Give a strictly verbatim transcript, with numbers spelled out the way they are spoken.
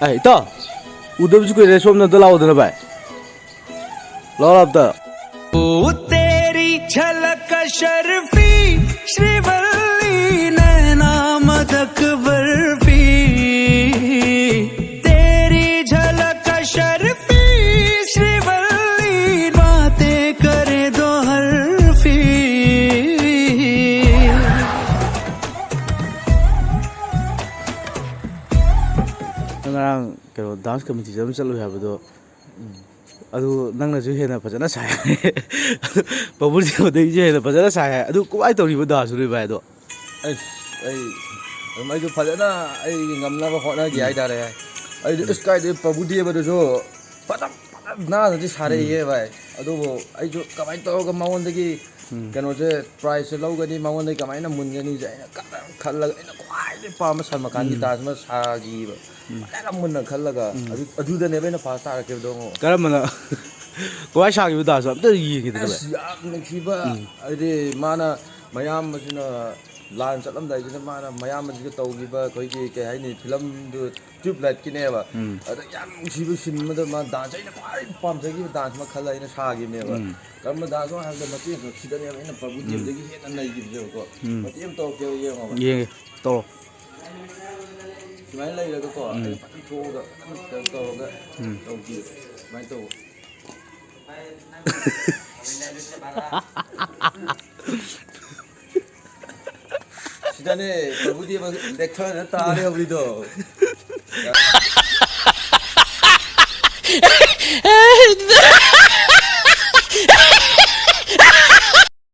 ꯑꯦ, ꯏꯇꯥꯎ, ꯎꯗꯕꯁꯨ ꯀꯨꯏꯔꯦ, ꯁꯣꯝꯗ ꯑꯝꯇ ꯂꯥꯛꯑꯣꯗꯅ, ꯚꯥꯏ꯫ ꯂꯥꯛꯑꯣ, ꯂꯥꯛꯑꯣ ꯑꯝꯇ꯫ ओ तेरी झलक अशरफी, श्रीवल्ली नैना मदक बर्फी। तेरी झलक अशरफी, श्रीवल्ली बातें करे दो हरफी। ꯅꯪ ꯉꯔꯥꯡ ꯀꯩꯅꯣ, dance competition ꯑꯃ ꯆꯠꯂꯨꯏ ꯍꯥꯏꯕꯗꯣ, ꯎꯝ꯫ ꯑꯗꯨ ꯅꯪꯅꯁꯨ ꯍꯦꯟꯅ ꯐꯖꯅ ꯁꯥꯏ ꯍꯥꯏ꯫ ꯄꯕꯨꯔ ꯆꯦꯟꯕꯗꯒꯤꯁꯨ ꯍꯦꯟꯅ ꯐꯖꯅ ꯁꯥꯏ ꯍꯥꯏ꯫ ꯑꯗꯨ ꯀꯃꯥꯏꯅ ꯇꯧꯔꯤꯕ dance ꯅꯣꯏ ꯚꯥꯏ ꯑꯗꯣ? ꯑꯩꯁ, ꯑꯩ ꯑꯗꯨꯝ, ꯑꯩꯁꯨ ꯐꯖꯅ ꯑꯩꯒꯤ ꯉꯝꯅꯕ ꯍꯣꯠꯅꯈꯤ ꯎꯝ꯫ ꯍꯥꯏꯇꯥꯔꯦ꯫ ꯑꯩꯗꯤ ꯎꯝ꯫ ꯑꯁ, ꯀꯥꯏꯗꯩ ꯄ꯭ꯔꯚꯨꯗꯦꯕꯗꯨꯁꯨ ꯐꯖ, ꯐꯖ ꯅꯥꯟꯅꯗꯤ ꯁꯥꯔꯛꯏꯍꯦ ꯎꯝ꯫ ꯚꯥꯏ꯫ ꯑꯗꯨꯕꯨ ꯑꯩꯁꯨ ꯀꯃꯥꯏꯅ ꯇꯧꯔꯒ ꯃꯉꯣꯟꯗꯒꯤ ꯎꯝ꯫ ꯀꯩꯅꯣꯁꯦ, prizeꯁꯦ ꯂꯧꯒꯅꯤ, ꯃꯉꯣꯟꯗꯒꯤ ꯀꯃꯥꯏꯅ ꯃꯨꯟꯒꯅꯤꯁꯦ ꯑꯩꯅ ꯀꯟꯅ ꯈꯜꯂꯒ, ꯑꯩꯅ ꯈ꯭ꯋꯥꯏꯗꯩ ꯄꯥꯝꯕ ꯁꯜꯃꯥꯟ ꯈꯥꯟꯒꯤ ꯎꯝ꯫ ꯗꯥꯟꯁ ꯑꯃ ꯁꯥꯈꯤꯕ꯫ ꯎꯝ꯫ ꯐꯖꯅ ꯃꯨꯟꯅ ꯈꯜꯂꯒ, ꯎꯝ꯫ ꯑꯗꯨ, ꯑꯗꯨꯗꯅꯦꯕ ꯑꯩꯅ first ꯇꯥꯔꯛꯈꯤꯕꯗꯣ ꯑꯃꯨꯛ꯫ ꯀꯔꯝꯕꯅ? ꯀꯃꯥꯏꯅ ꯁꯥꯈꯤꯕ ꯗꯥꯟꯁꯇꯣ ꯑꯝꯇ ꯌꯦꯡꯒꯦꯗꯅ, ꯚꯥꯏ꯫ ꯑꯁ, ꯌꯥꯝ ꯅꯨꯡꯁꯤꯕ꯫ ꯎꯝ꯫ ꯍꯥꯏꯗꯤ ꯃꯥꯅ ꯃꯌꯥꯝꯕꯁꯤꯅ ꯂꯥꯟ ꯆꯠꯂꯝꯗꯥꯏꯁꯤꯗ ꯃꯥꯅ ꯃꯌꯥꯝꯕꯁꯤꯒ ꯇꯧꯈꯤꯕ ꯑꯩꯈꯣꯏꯒꯤ, ꯀꯩ ꯍꯥꯏꯅꯤ, ꯐꯤꯂꯝꯗꯨ Tube Lightꯀꯤꯅꯦꯕ꯫ ꯎꯝ꯫ ꯑꯗ ꯌꯥꯝ ꯅꯨꯡꯁꯤꯕ scene ꯑꯃꯗ ꯃꯥ dance, ꯑꯩꯅ ꯈ꯭ꯋꯥꯏ ꯄꯥꯝꯖꯈꯤꯕ dance ꯑꯃ ꯈꯜꯂ ꯑꯩꯅ ꯁꯥꯈꯤꯕꯅꯦꯕ꯫ ꯎꯝ꯫ ꯀꯔꯝꯕ danceꯅꯣ ꯍꯥꯏꯕꯗ ꯃꯇꯦꯛ ꯑꯃꯈꯛ ꯁꯤꯗꯅꯦꯕ ꯑꯩꯅ ꯎꯝ꯫ ꯄ꯭ꯔꯚꯨꯗꯦꯕꯗꯒꯤ ꯍꯦꯟꯅ ꯅꯩꯈꯤꯕꯁꯦꯕꯀꯣ꯫ ꯎꯝ꯫ ꯃꯇꯦꯛ ꯑꯃ ꯇꯧꯔꯛꯀꯦꯕ, ꯌꯦꯡꯉꯣꯕ꯫ ꯌꯦꯡꯒꯦ꯫ ꯇꯧꯔꯣ꯫ ꯁꯨꯃꯥꯏꯅ ꯂꯩꯔꯒꯀꯣ, ꯎꯝ꯫ ꯑꯩ ꯐꯖꯅ ꯊꯣꯛꯑꯒ, ꯐꯖꯅ ꯀꯩꯅꯣ ꯇꯧꯔꯒ ꯎꯝ꯫ ꯇꯧꯈꯤ꯫ ꯁꯨꯃꯥꯏꯅ ꯇꯧꯕ꯫ ꯁꯤꯗꯅꯦ ꯄ꯭ꯔꯚꯨꯗꯦꯕ ꯂꯦꯛꯊꯔ ꯇꯥ ꯂꯩꯍꯧꯔꯤꯗꯣ꯫